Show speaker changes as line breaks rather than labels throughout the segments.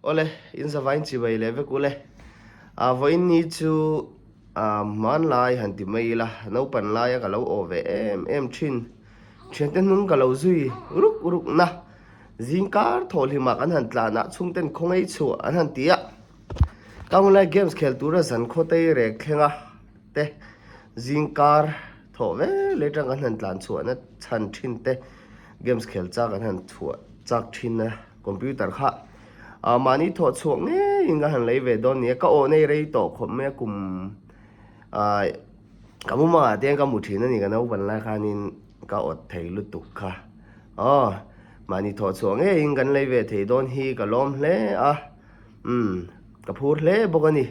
Awle, in zavain chibai leh vek ule. Ah, vawiin ni chu ah hmanlai han ti mai ila, naupan laia ka lo aw ve em em thin. Thiante hnung ka lo zui ruk ruk na. Zingkar thawhhlimah kan han tlan ah chhungten khawngei chhuah an han ti a. Ka hunlai games khel tura zan khaw tei rek thleng a te zingkar thawh ve leh atang kan han tlan chhuahna chhan thin te games khel chak an han chhuah chak thin a computer kha ah mahni thawh chhuah ngeiin ka han lei ve dawn nia ka awh nei rei tawh khawp mai a kum ah ka mumangah te hian ka mu thin a ni ka naupan lai khanin ka awt thei lutuk kha aw mahni thawh chhuah ngeiin kan lei ve thei dawn hi ka lawm hle a. Umm, ka phur hle bawk a ni.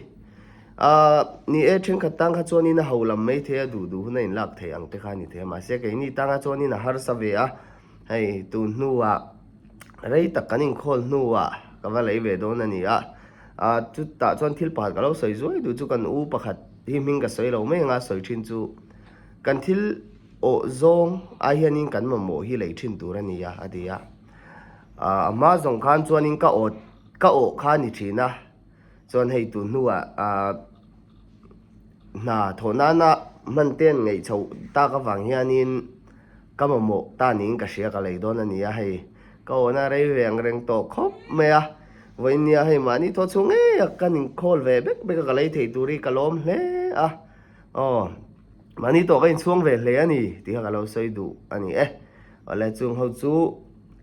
Ahh, ni e, thenkhat tang kha chuanin a ho lam mai thei a, duh duh hun a inlak thei ang te kha a ni thei a, mahse keini tanga chuanin a harsa ve a, hei tun hnuah rei tak kan inkhawl hnuah ka va lei ve dawn a ni a, ahh chutah chuan thil pakhat ka lo sawi zuai duh chu kan u pakhat hi hming ka sawi lo mai anga sawi thin chu kan thil awh zawng ai hianin kan mamawh hi lei thin tur a ni a, a ti a, ahh a hma zawng khan chuanin ka awt Ka awh kha ni thin a, chuan hei tun hnuah ahh hna thawh nana hman te an ngaih chhoh tak avang hianin ka mamawh ta niin ka hria ka lei dawn a ni a, hei ka awhna rei ve ang reng tawh khawp mai a, vawiin nia hei mahni thaw chhung ngei a kan inkhawl ve bek bek a ka lei thei tur hi ka lawm hle a, aw mahni tawh ka inchhuang ve hle a ni tih kha ka lo sawi duh a ni e, awle chung ho chu.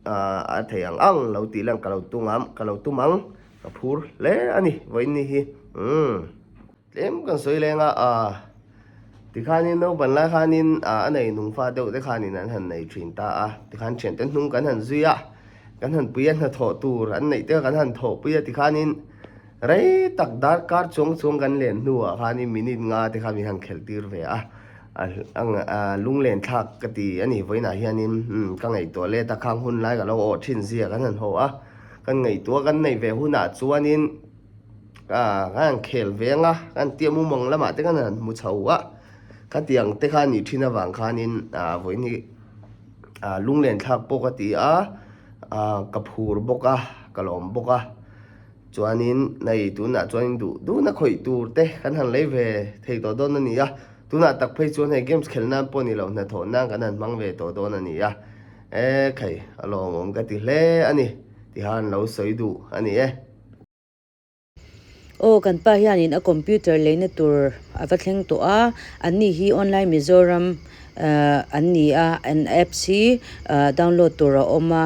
A thei ang ang lo tih lang ka lo tung ang ka lo tum ang ka phur hle a ni vawiin ni hi umm tlem kan sawi leng a ah tikhanin naupan lai khanin ah a nei nung fa deuh te khanin an han nei thin ta a tikhan thiante hnung kan han zui a kan han pui a hnathawh tur an neih te kan han thawh pui a tikhanin Rei tak darkar chuang chuang kan len hnuah khanin minute nga te kha min han khelh tir ve a, a lunglen thlak ka ti a ni. Vawiinah hianin ka ngaihtuah let a, khang hun lai ka lo awh thin zia kan han haw a, kan ngaihtuah kan neih ve hunah chuanin kan han khel ve ang a, kan tia mumang lamah te kan han hmu chho a, khatiang te kha a nih thin avang khanin vawiin hi lunglen thlak pawh ka ti a, ka phur bawk a, ka lawm bawk a. Chuanin nei tunah chuanin duh duhna khawih tur te kan han lei ve thei tawh dawn a ni a, tunah tak phei chuan hei games khelh nan pawh ni lo hnathawh nan kan han hmang ve tawh dawn a ni a, e khai a lawmawm ka ti hle a ni tihan lo sawi duh a ni e.
Aw kan pa hianin a computer leina tur a va thleng tawh a, an ni hi online Mizoram an ni a, an apps hi download tur a awm a,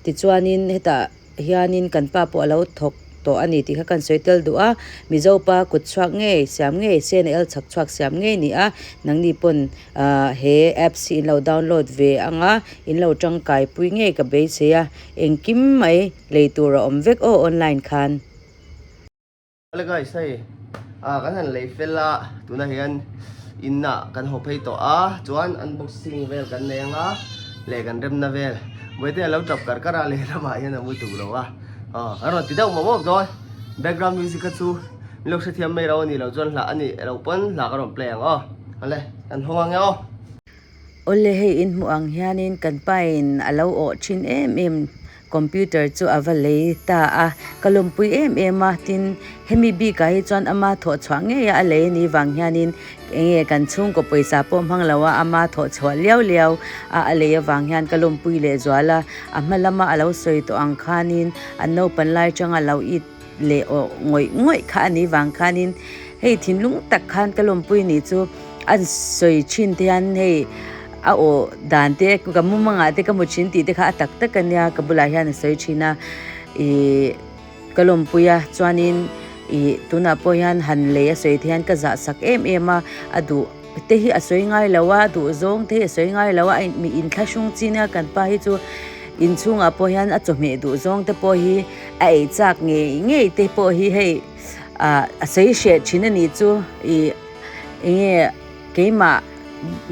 tichuanin hetah hianin kan pa pawh a lo thawk tawh a ni tih kha kan sawi tel duh a, Mizo pa kut chhuak ngei siam ngei sen a el chhak chhuak siam ngei ni a, nangni pawn ah he apps hi in lo download ve ang a, in lo tangkai pui ngei ka beisei a, engkim mai lei tur a awm vek aw online khan.
Hello guys, hei ah kan han lei fel a, tunah hian inah kan haw phei tawh a, chuan unboxing vel kan nei ang a, leh kan remna vel, Bawihte a lo tap kar kar a, lehlamah hian a mu duh lo a, aw kan rawn ti deuh mawp mawp dawn, background music kha chu min lo hrethiam mai lo a nih loh chuan hla a nih loh pawn hla ka rawn play ang aw, awle kan hawng ang e aw.
Awle hei in hmuh ang hianin kan pain a lo awh thin em em computer chu a va lei ta a, ka lawmpui em em a, tin hemi bikah hi chuan ama thawh chhuah ngei a a lei anih vang hianin enge kan chhungkaw pawisa pawh hmang lo a ama thawh chhuah liau liau a a lei avang hian ka lawmpui leh zual a, a hma lama a lo sawi tawh ang khanin an naupan lai tanga lo it leh awh ngawih ngawih kha a nih vang khanin hei thinlung tak khan ka lawmpui nih chu a sawi thin te hian hei a awh dan te ka mumangah te ka mu thin tih te kha a tak tak a nia ka bulah hian a sawi thin a ihh ka lawmpui a chuanin ih tunah pawh hian han lei a sawi te hian ka zah sak em em a a duh te hi a sawi ngai lo a duh zawng te hi a sawi ngai lo a mi inthlahrung chi nia kan pa hi chu inchhungah pawh hian a chawhmeh duh zawng te pawh hi a ei chak ngei ngei te pawh hi hei ah a sawi hreh thin a nih chu ih eng nge keimah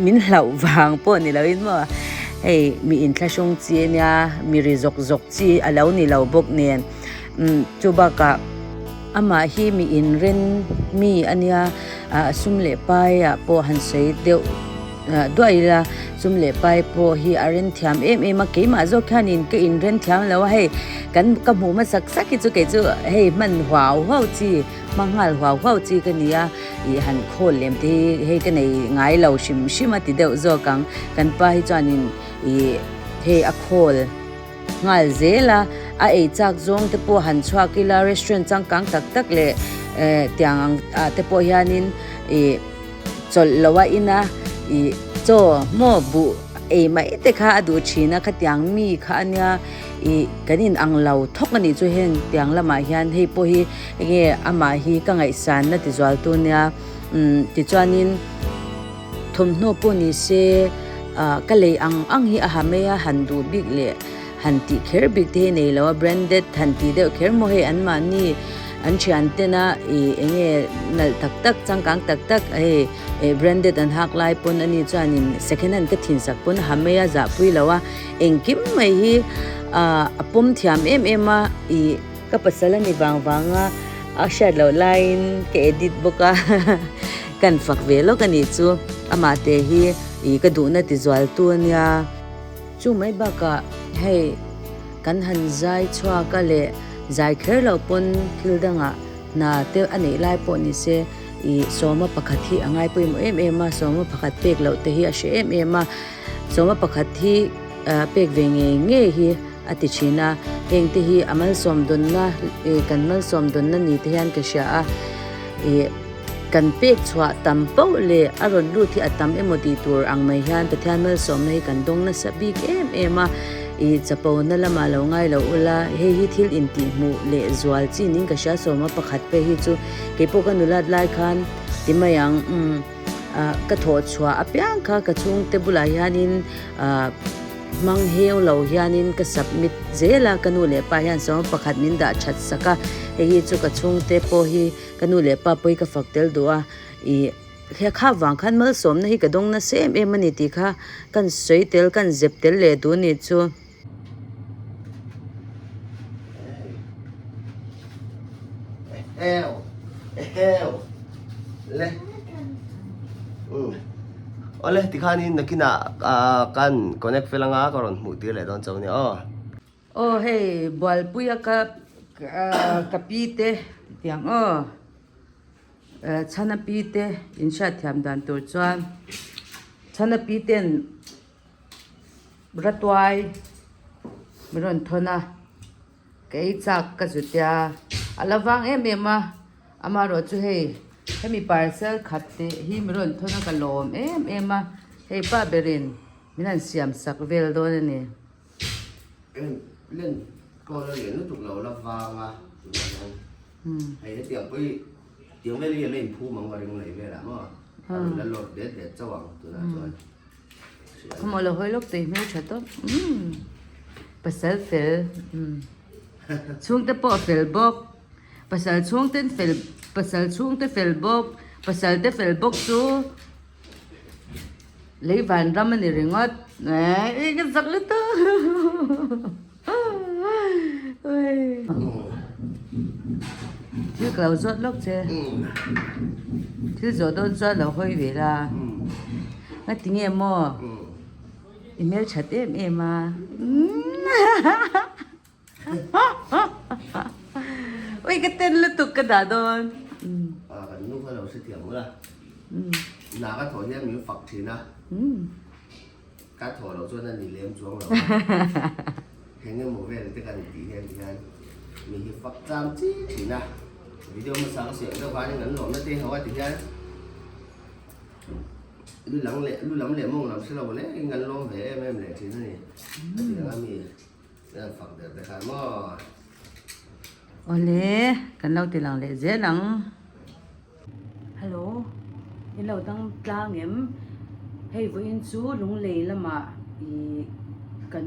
min hlauh vang pawh ni loin maw hei mi inthlahrung chi a nia mi ri zawk zawk chi a lo ni lo bawk nen umm chu bakah amah hi mi inren mi a nia ah sum leh paiah pawh han sawi deuh. duah ila sum leh pai pawh hi a ren thiam em em a keimah zawk hianin ka in ren thiam lo a hei kan ka hmuh hmasak sak hi chu kei chu hei hman huau huau chi hma nghal huau huau chi ka ni a ih han khawl lem te hi hei ka nei ngai lo hrim hrim a ti deuh zawk ang kan pa hi chuanin ih hei a khawl nghal zel a a ei chak zawng te pawh han chhuak ila restaurant changkang tak tak leh eh tiang ang ah te pawh hianin ih chawlh loh a in a ih chaw maw buh ei mai te kha a duh thin a khatiang mi kha a nia ih kan in ang lo thawk a nih chu heng tiang lamah hian hei pawh hi enge amah hi ka ngaihsan na ti zual tu nia umm tichuanin thawmhnaw pawh ni se ah ka lei ang ang hi a ha mai a han duh bik leh han tih kher bik te hi nei lo a branded han tih deuh kher maw hei anmahni an thian tena ih eng nge nalh tak tak changkang tak tak hei eh branded an hak lai pawn ani chuanin second hand ka thin sak pawn a ha mai a zahpui lo a engkim mai hi ah a pawm thiam em em a ih ka pasal ani vang vang a a hriat loh laiin ka edit bawk a kan fak ve lawk anih chu amah te hi ih ka duhna ti zual tu ania. Chu mai bakah hei kan han zai chhuak a leh zai kher loh pawn thil dangah hna te a neih lai pawh ni se ih sawma pakhat hi a ngai pawimawh em em a, sawma pakhat pek loh te hi a hre em em a, sawma pakhat hi ah pek ve ngei ngei hi a ti thin a, heng te hi a malsawm dawnna ih kan malsawm dawnna ni te hian ka hria a ih. Kan pek chhuah tam poh leh a rawn lut hi a tam emaw tih tur ang mai hian Pathian malsawmna hi kan dawng nasa bik em em a, ih chapona lamah lo ngai lo ula, hei hi thil intihhmuh leh zual chi ning ka hria sawma pakhat phei hi chu keipawh ka nulat lai khan ti mai ang umm ah ka thawh chhuah apiang kha ka chhungte bulah hianin ah hmang heu lo hianin ka submit zel a, ka nu leh pa hian sawma pakhat min dah that sak a, hei hi chu ka chhungte pawh hi. Ka nu leh pa pawh hi ka fak tel duh a, ih he kha vang khan malsawmna hi ka dawng nasa em em a ni tih kha kan sawi tel kan zep tel leh duh a nih chu.
Awle tikhanin nakinah kan connect fel anga ka rawn hmuh tir leh dawn chauh a nia aw.
Aw hei Bualpuia ka ka pi te tiang aw Chhana pi te in hriatthiam dan tur chuan Chhana pi ten ratuai min rawn thawn a ka ei chak ka zut a a la vang em em a amaherawh chu hei hemi parcel khat te hi min rawn thawn a ka lawm em em a hei pa berin min han siam sak vel dawn a ni.
Eng len kawl a lian lutuk lo la vang a tunah hian hei hetiang pawh hi tiang vel hi a la inphum ang ka ring lei velah maw a rawn la lawt det det chauh ang tunah chuan.
Khawmawh lo hawi lawk tui hmel tha tawp umm pasal fel umm chhungte pawh fel bawk pasal chhungten fel pasal chhungte fel bawk pasal te fel bawk chu. Lei van ram a ni ringawt eh ka zak lutuk thil ka lo zawt lawk che thil zawh dawn chuan lo hawi ve la ngati nge maw i hmelthat em em a Ui ka ten lutuk ka dah dawn.
Ah kan nu kha lo hrethiam ula. Na ka thawh hian min fak thin a. Ka thawh loh chuan a ni lem chuang lo a. Heng emaw vel te kan tih hian tihian mi hi fak tlam chi thin a. Video hmasa ka siam deuh khanin kan lawmna te ho a ti hian lu lang leh lu lam leh mawng lam hre lo leh in kan lawm ve em em leh thin a ni. A ti ang a mi.
Awle, kan lo ti lang leh zel ang. Hello, in lo dang tlang em? Hei vawiin chu Lunglei lamah ih kan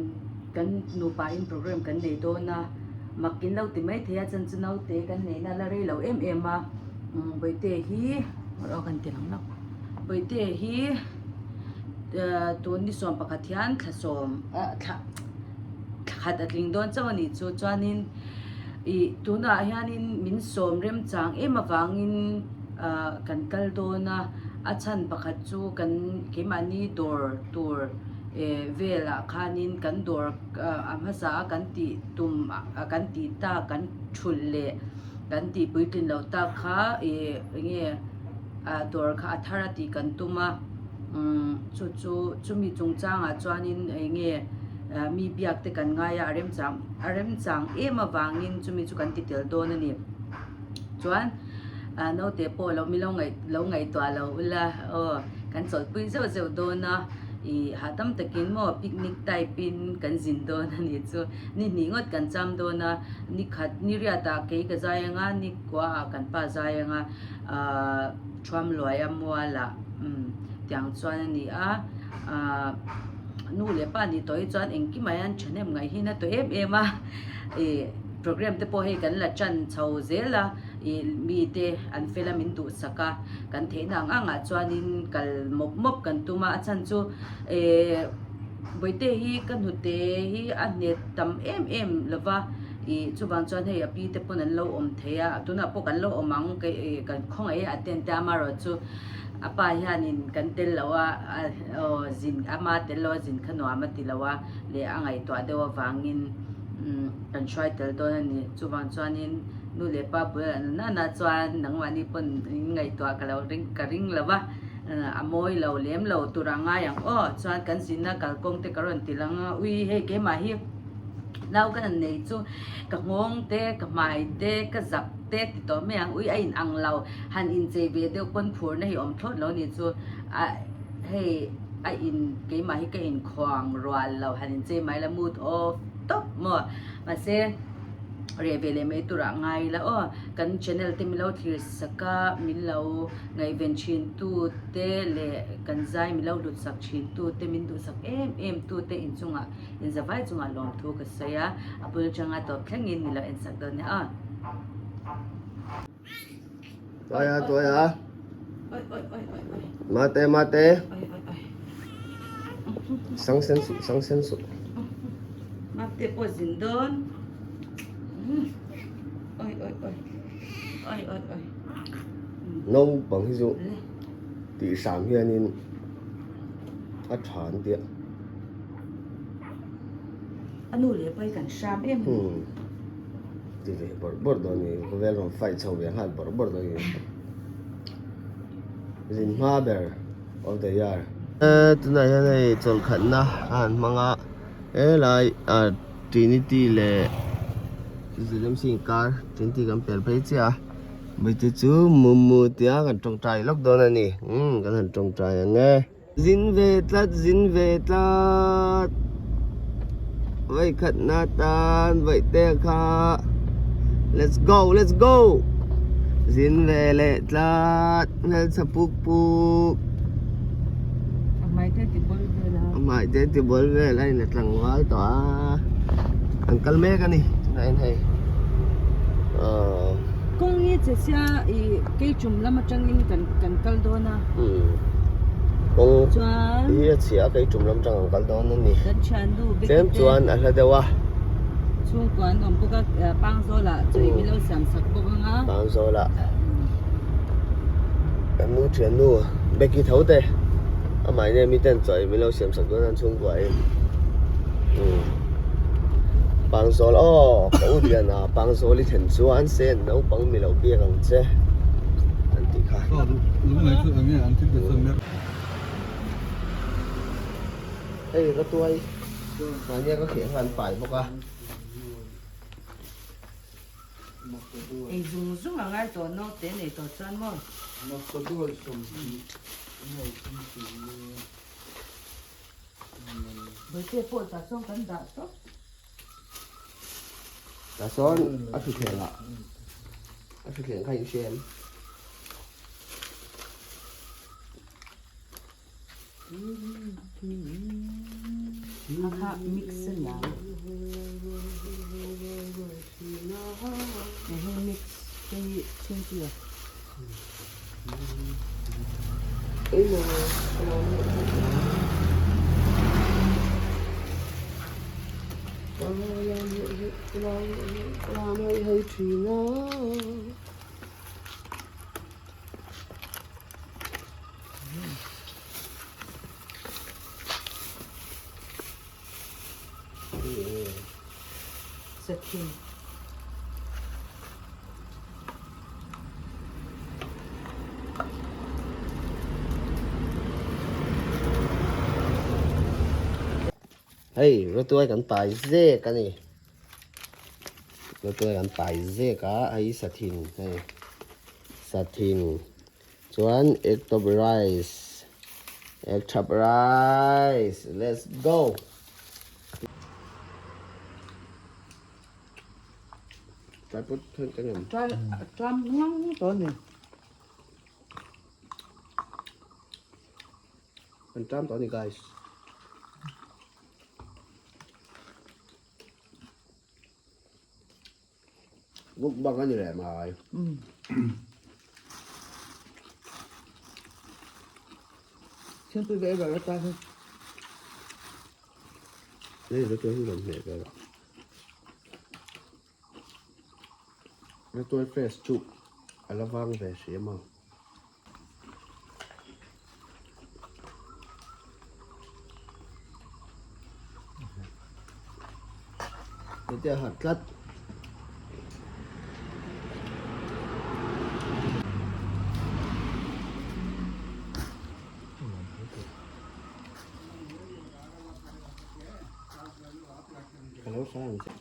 kan nupa in program kan nei dawn a, mak in lo ti mai thei a chan chu naute kan neihna la rei lo em em a, Bawihte hi aw kan ti lang lawk Bawihte hi tun ni sawm pakhat hian thla sawm ah thla. Thla khat a tling dawn chauh a nih chu chuanin ih tunah hianin min sawm remchang em avangin ah kan kal dawn a. A chhan pakhat chu kan keimahni dawr tur eh velah khanin kan dawr a hmasa a kan tih tum kan tih tak kan thulh leh kan tih puitlin loh tak kha ih enge ah dawr kha a thar a tih kan tum a umm chu chu chumi chungchangah chuanin enge ah mi biak te kan ngai a a remchang a remchang em avangin chumi chu kan ti tel dawn a ni chuan ah naute pawh lo mi lo ngaih lo ngaihtuah lo ula aw kan chawlhpui zeuh zeuh dawn a ih hahdam takin maw picnic type in kan zin dawn a nih chu ni hnih ngawt kan cham dawn a ni khat ni riat ah kei ka zai anga ni kua ah kan pa zai anga ahh thuamluaia mualah umm tiang chuan a ni a ahh nu leh pa nih tawh hi chuan engkim ah hian thahnem ngaih hi na tawh em em a ih program te pawh hei kan la tan chho zel a ih mite an fel a min duhsak a kan theihna ang ang ah chuanin kal mawp mawp kan tum a a chhan chu ehh bawihte hi ka hnute hi a hnet tam em em lo va ih chuvang chuan hei a pi te pawn an lo awm thei a tunah pawh kan lo awm ang ih kan khawngaih a attend te amaherawhchu a pa hianin kan tel lo a aw zin ama tel lo a zin kha nuam a ti lo a leh a ngaihtuah deuh avangin umm kan hruai tel dawn a ni chuvang chuanin nu leh pa bul ah nana chuan nangmahni pawn in ngaihtuah ka lo ring ka ring lo va a mawi lo lem lo tur a ngai ang aw chuan kan zinna kalkawng te ka rawn ti lang a ui hei keimah hi nau ka han nei chu ka nghawng te ka hmai te ka zak te ti tawh mai ang ui a in ang lo han inchei ve deuh pawn phurna hi awm thlawt lo ni chu a hei a in keimah hi ka inkhuang rual lo han inchei mai la mood off tawp maw mahse reh ve leh mai turah ngai ila aw kan channel te min lo thlir sak a min lo ngaihven thin tu te leh kan zai min lo hlut sak thin tu te min duhsak em em tu te inchungah inzavai chungah lawmthu ka sawi a a bul atanga tawp thlengin min lo en sak dawn nia aw.
Tuaia tuaia. Mate mate. Sang sen suh sang sen suh.
Mate pawh zin dawn. Oi oi oi. Oi oi oi.
Naupang hi chu tih hram hianin a tha an tia.
A nu leh pai kan hram em.
Ti ve bawrh bawrh dawn ni khawvel rawn fight chho ve nghal bawrh bawrh dawn ni zin hma ber of the year tunah hian hei chawlhkhatna a han hmang a helai ah trinity leh zlmc inkar trinity kan pel phei chiah a mite chu mumu tia kan tawngtai lawk dawn a ni umm kan han tawngtai ang e. Zin ve tlat, zin ve tlat. Vaikhatna tan vaihte kha. Let's go, let's go. Zin ve leh tlat, hmelchha puk puk.
A hmaite ti bawlh vel a.
A hmaite ti bawlh vel a in a tlangval tawh a. An kal mek a ni, tunah hian hei. Aww.
Kawng hi che sia ih keichum lam atangin kan kan kal dawn a.
Umm kawng
Chuan
hi a chhia a keichum lam atang an kal dawn a ni.
Kan thiannu Becky
Tlem
te
chuan a hla deuh a.
Chhungkua an awm bawk a Pangzawl ah chawi min lo siam sak bawk ang a.
Pangzawl ah kan nu thiannu Becky tho te amah in mi ten chawi min lo siam sak dawn a an chhungkua in. Umm Pangzawl aw ka u lian a Pangzawl i thlen chuan se naupang mi lo biak ang che an tih kha. Hei ratuai mahnia ka kheh kha an pai bawk a.
Ei zung zung a ngai tawh naute nei tawh chuan maw. Bawihte pawh tah sawn kan dah tawp.
Tah sawn a thuthleng ah a thuthleng kha in hria em?
A kha mix a niang. Hei mix hei chhungpuia. thin.
Hei rawtuai kan pai zek a ni rawtuai kan pai zek a hei sathin hei sathin chuan egg top rice egg chop rice let's go. Tripod khan ka ngam.
Try tram ngang to ni.
Kan tram to ni guys. Mukbang ani leh mai.
Thingpui ve ber ata hi.
Hei la tuai hi rawn hmeh vel a. La tuai fresh chu a la vang ve hrim ang. Heti a harh tlat. Ka lo hre ang che.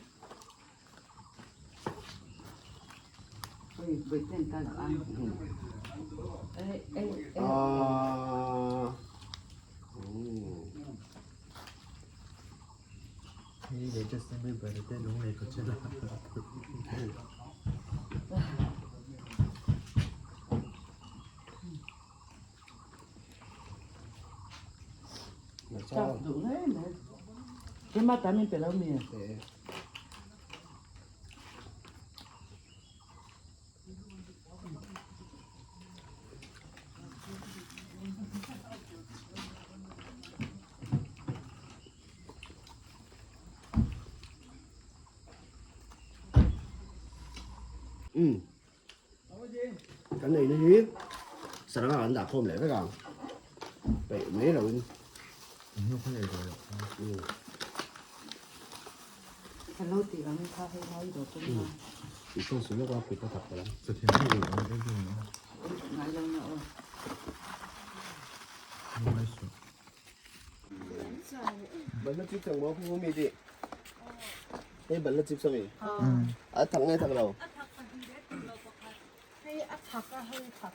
Um kan nei na hi saranga kan dah khawm leh vek ang peih mai lo in Hei balhla chips ami a thak nge thak lo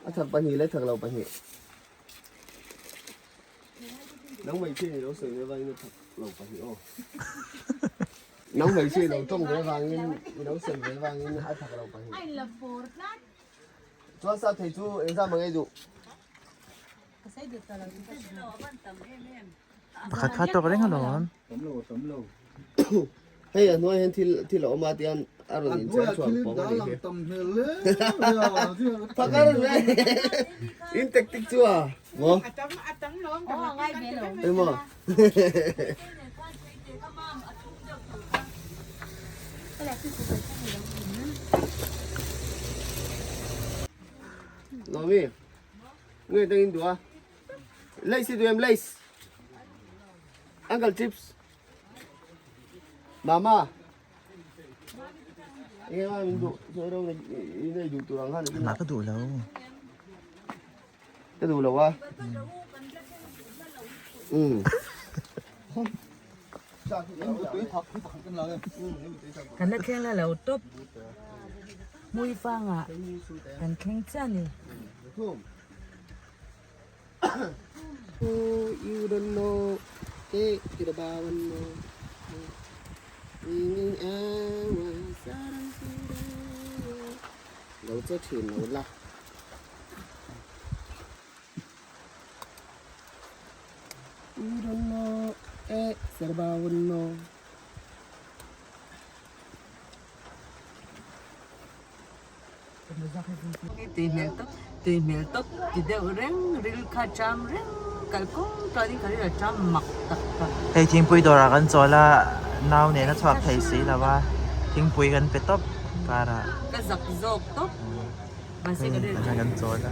a thak pahnih leh thak lo pahnih nang hmeichhia i lo sawi ve vangin a thak lo pahnih aw nang hmeichhia i lo tawng ve vangin i lo sawi ve vangin a thak lo pahnih chuan sa thei chu engzah mah ngei duh.
Pakhat kha tawk reng alawm.
Hei a hnuai hian thil thil a awm a tian a rawn in chher chhuak pawng a nih hi. Phakar hle in tactic chu a maw. Emaw. Lawmi nge tangin duh a. Lace hi duh em lace Uncle chips Mama Enge ma min duh sawi ro i nei duh tur ang khan
Mah ka duh lo
Ka duh lo a Um
Kan la thleng la lo tawp Hmui fangah kan thleng chiah a ni.
You don't know eh kinabawan mo Ingin awa sarang siraya Lo che thin lo la You don't know eh sarabawan mo.
Tui hmel tawp tui hmel tawp ti deuh reng ril kha cham reng kalkawng chuanin ka ril a cham mak tak tak.
Hei thingpui dawrah kan chawl a nau nen a chhuak thei si lo a thingpui kan pe tawp karah.
Ka zak zawk tawp mahse ka ril a cham.
Kan chawl a.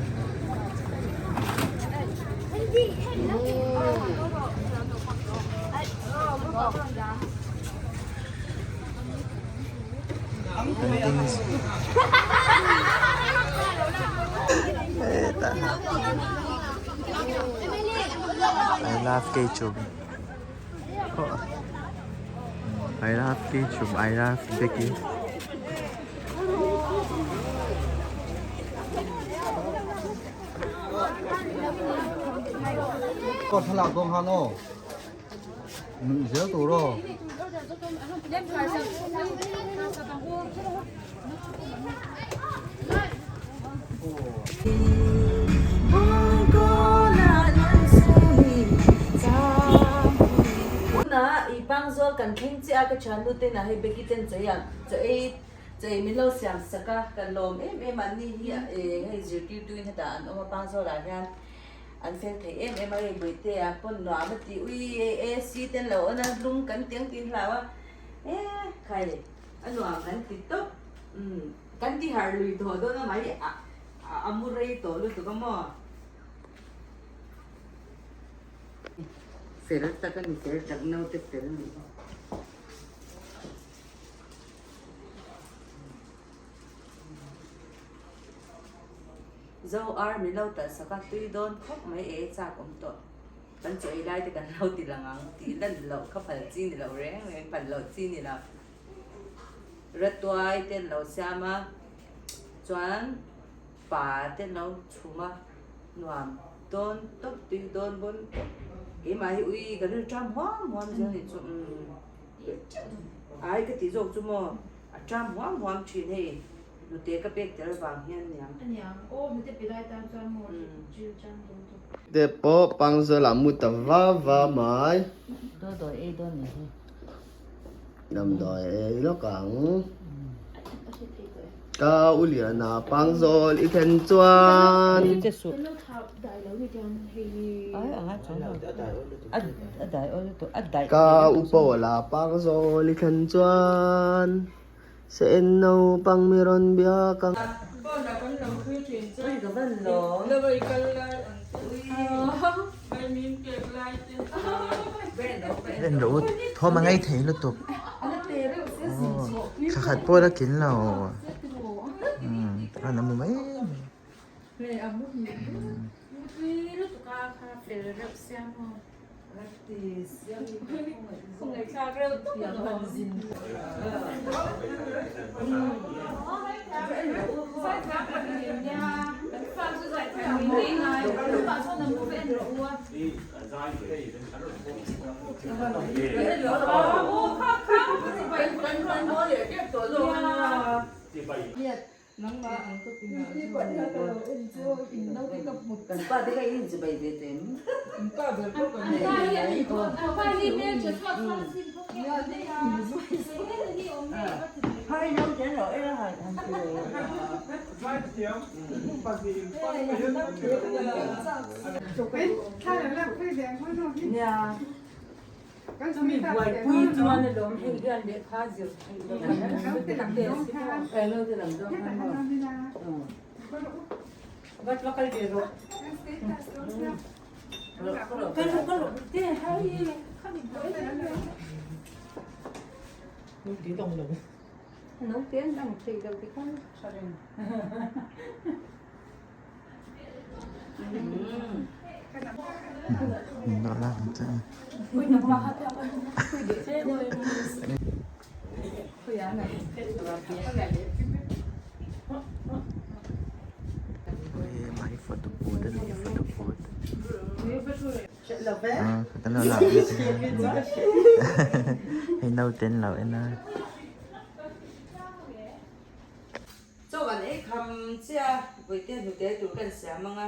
Kan ding hetah I love Keichum I love Keichum I love Becky.
Kawt thlalak dawn khan aw nuih zel tur aw.
Tunah i pangzawl kan thleng chiah a ka thiannu ten ah hei Becky ten chaw ei chaw ei chaw ei min lo siam sak a ka lawm em em a ni hi hei zirtirtu in hetah an awm a pangzawl ah hian an fel thei em em a hei Bawihte ah pawn nuam a ti ui AC te an lo on a lung kan ti ang tih hlau a e khai a nuam kan ti tawp umm kan ti harh lui tawh dawn a mai a a mu rei tawh lutuk a maw. Fel tak a ni fel tak naute fel a ni. Zo ar min lo talh sak a tui dawn khawp mai e chak awm tawh kan chaw ei lai te kan lo ti lang ang tih lan loh kha phal chi ni lo reng reng phal loh chi ni lo ratuai te an lo siam a chuan pa te an lo chhum a nuam dawn tawp tui dawn bawn tawp keimah hi ui ka rilṭam huam huam zel ni chu umm. Ai ka tih zawk chu maw a ṭam huam huam ṭhin hei hnute ka pek tel vang hian niang.
Aniang aw hnute pe lai tan chuan maw ṭil ṭam dawn chu.
Te pawh pangzawl ah mu ta va va mai.
Dawdawi ei dawn ni hi.
Damdawi ei lawk ang. Ka u Liana pangzawl i thlen chuan. Ka u Paula pangzawl i thlen chuan. Se en naupang mi rawn biak ang.
En rawh u thawm a ngei thei lutuk thla khat pawh la tlin lo an amu mai mai. Mai photo booth a ni photo booth hei naute an lo en a.
Chaw an ei kham chiah a, Vawitea hnute tur kan siam ang a,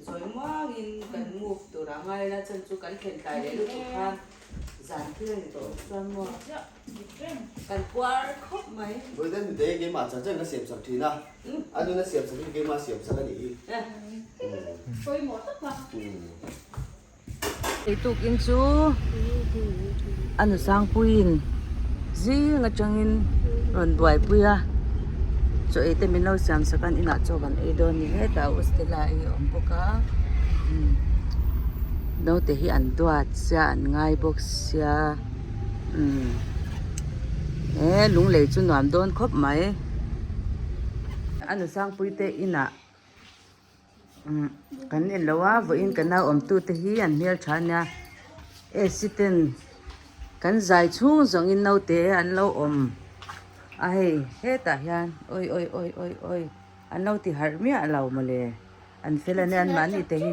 zawi muangin kan move tur a ngai la chan chu kan thlen tlai leh lutuk khan zan thil a ni tawh chuan maw kan puar khawp mai.
Vawitea hnute hi keimah chang chang ka siam sak thin a, a nuna siam sak hi keimah siam sak a nih hi.
Pawimawh tak a.
Eitukin chu a nu sangpuiin zing atangin rawn buaipui a chaw ei te min lo siam sak a an inah chaw kan ei dawn ni hetah u Stella hi a awm bawk a naute hi an duat sia an ngai bawk sia umm. E lunglei chu nuam dawn khawp mai. A nu Sangpui te inah umm kan en lo a vawiin ka nau awmtu te hi an hmel tha ania AC ten kan zai chhung zawngin naute an lo awm a hei hetah hian awi awi awi awi awi an lo ti harh miah lo mawle an fel ania anmahni te hi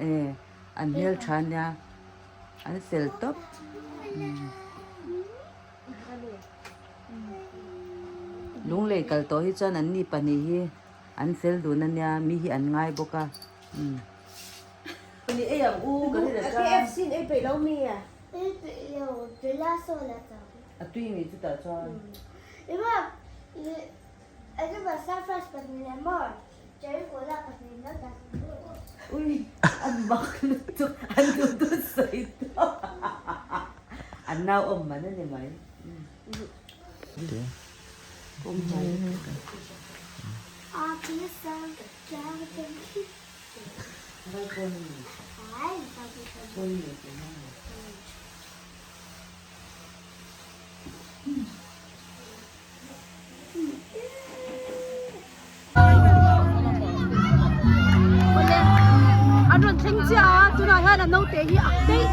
e an hmel tha ania an fel tawp. Lunglei kal tawh hi chuan an ni pahnih hi an fel dun a nia mi hi an ngai bawk a umm. Ui an mak lutuk an duh duh sawi tawh an nau awm man a ni mai.
An rawn thleng chiah a tunah hian a naute hi a daih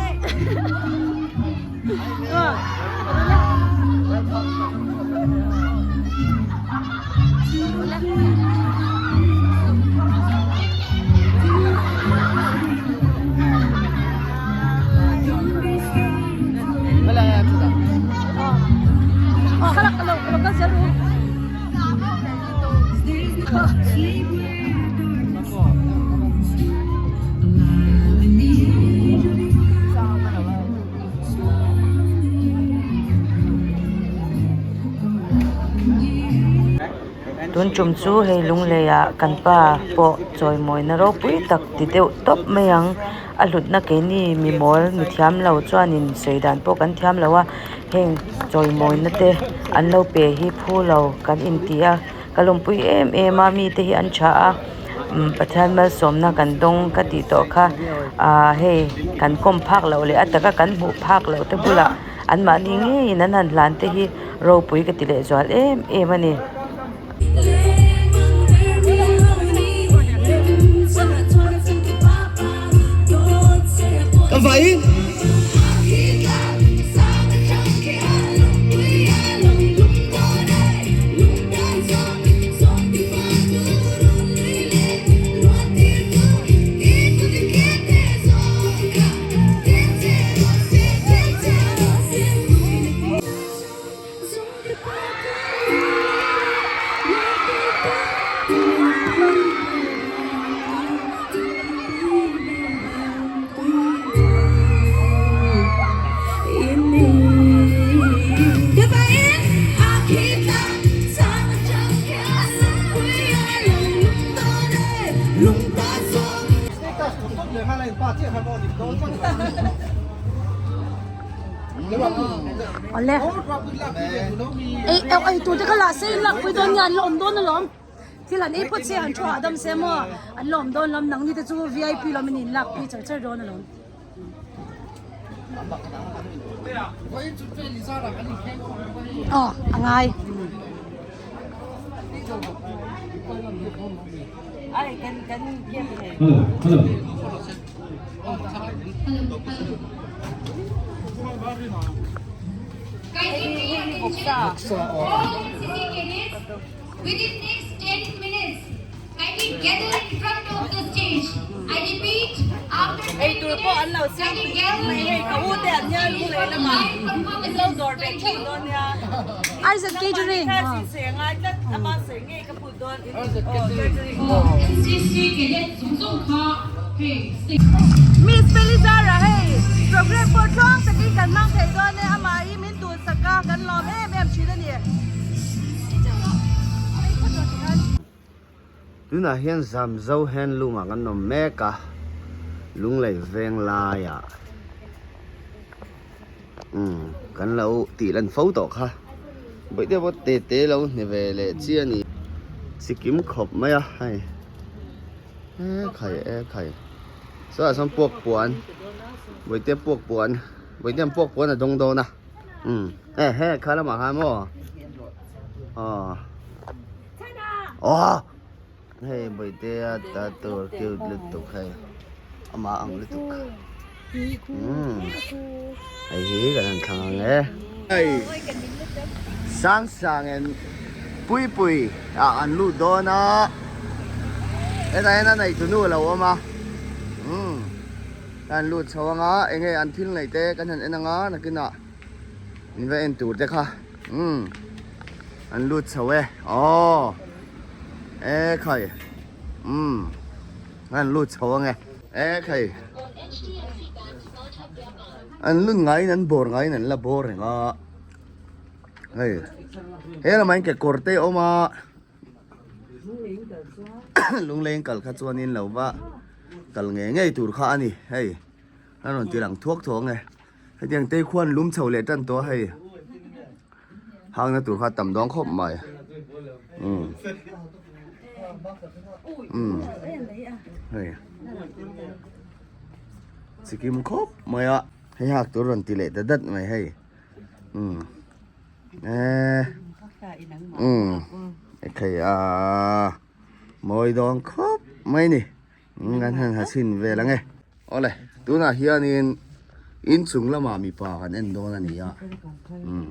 Tun tum chu hei lunglei ah kan pa pawh chawimawina ropui tak ti deuh tawp mai ang a hlutna keini mi mawl mi thiam lo chuanin sawi dan pawh kan thiam lo a heng chawimawina te an lo pe hi phu lo kan inti a ka lawmpui em em a mite hi an tha a umm Pathian malsawmna kan dawng ka tih tawh kha ahh hei kan kawm phak loh leh a taka kan hmuh phak loh te bulah anmahni ngeiin an han hlan te hi ropui ka ti leh zual em em a ni.
Awle ei ei tur te kha lah se in lakpui dawn nge an la awm dawn alawm thil han ei phawt se han thu hahdam se maw an la awm dawn lawm nangni te chu vip lawm in in lakpui char char dawn alawm. Aw a ngai.
Within next 10 minutes, kindly gather in front of the stage. I repeat, after 10 minutes, kindly gather in front of the stage for the live performances. Thank you.
Isaac Catering.
NCC cadet zawng zawng kha hei
Miss Felizara hei program pawh tluang takin kan hmang thei dawn e amah hi min duhsak a kan lawm em em thin a ni.
Tunah hian Zamzo handloom ah kan awm mek a Lunglei veng laiah umm kan lo tih lan fo tawh kha bawihte pawh te te lo hne ve leh chi a ni chikim khawp mai a hei e khai e khai saw ah sawn puak puan bawihte puak puan bawihte an puak puan a dawng dawn a. Um e he kha lamah khan maw aw aw hei bawihtea ta tur cute lutuk hei amah ang lutuk umm hei hi kan han thlang ang e hei sang sang in pui pui ah an lut dawn a hetah hian a neitunu a lo awm a umm. Kan lut chho anga enge an thil neih te kan han en anga nakinah in va en tur te kha umm an lut chho e aw e khai umm an lut chho ange e khai an lut ngaiin an bawr ngaiin an la bawr reng a hei he lamah hian kekawr te a awm a. Lungleng kal kha chuanin lo va kal ngei ngei tur kha a ni hei a rawn ti lang thuak thuak ang e hetiang te khuan lum chho leh tan tawh a hei hangna tur kha tam dawn khawp mai umm umm hei chikim khawp mai a hei hak tur rawn ti leh ta dat mai hei umm. Eh umm ekhei a mawi dawn khawp mai ni kan han ha chhin vel ang e awle tunah hianin inchung lamah mipa kan en dawn a ni a umm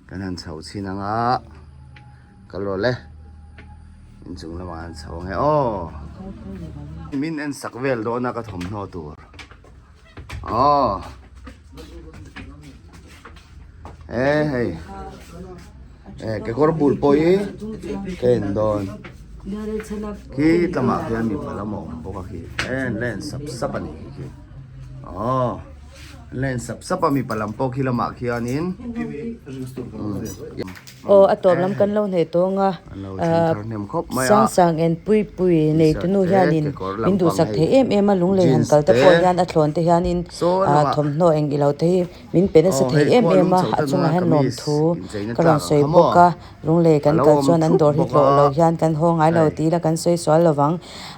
kan han chho chhin ang a ka lawlh e inchung lamah kan chho ang e aw min en sak vel dawn a ka thawmhnaw tur. Aw e hei e kekawr bul pawh hi ka en dawn khi tlamah khian mipa lam a awm bawk a khi en la en sap sap a nih khi khi aw la en sap sap a mipa lam pawh khi lamah khianin.
Aw a tawp lam kan lo hne tawng a, sang sang en pui pui nei tu nu hianin min duhsak thei em em a, lunglei han kal te pawh hian a thlawn te hianin thawmhnaw eng ilo te hi min pe nasa thei em em a, a chungah hian lawmthu ka rawn sawi bawk a, lunglei kan kal chuan an dawr hi tlawh lo hian kan haw ngai lo tih ila kan sawi sual lo vang,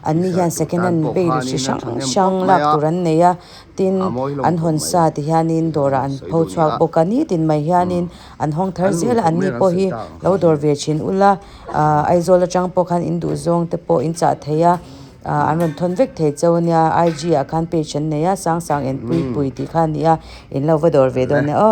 an ni hian second hand bale chi hrang hrang lak tur an nei a. Tin, an hawn sa ti hianin dawrah an pho chhuak bawk a, nitin mai hianin an hawng thar zel a, anni pawh hi lo dawr ve thin ula, ahh Aizawl atang pawh khan in duh zawng te pawh in chah thei a, ahh an rawn thawn vek thei cheu ania, IG ah khan page an nei a, Sangsang Enpuipui tih kha a ni a, in lo va dawr ve dawn nia aw.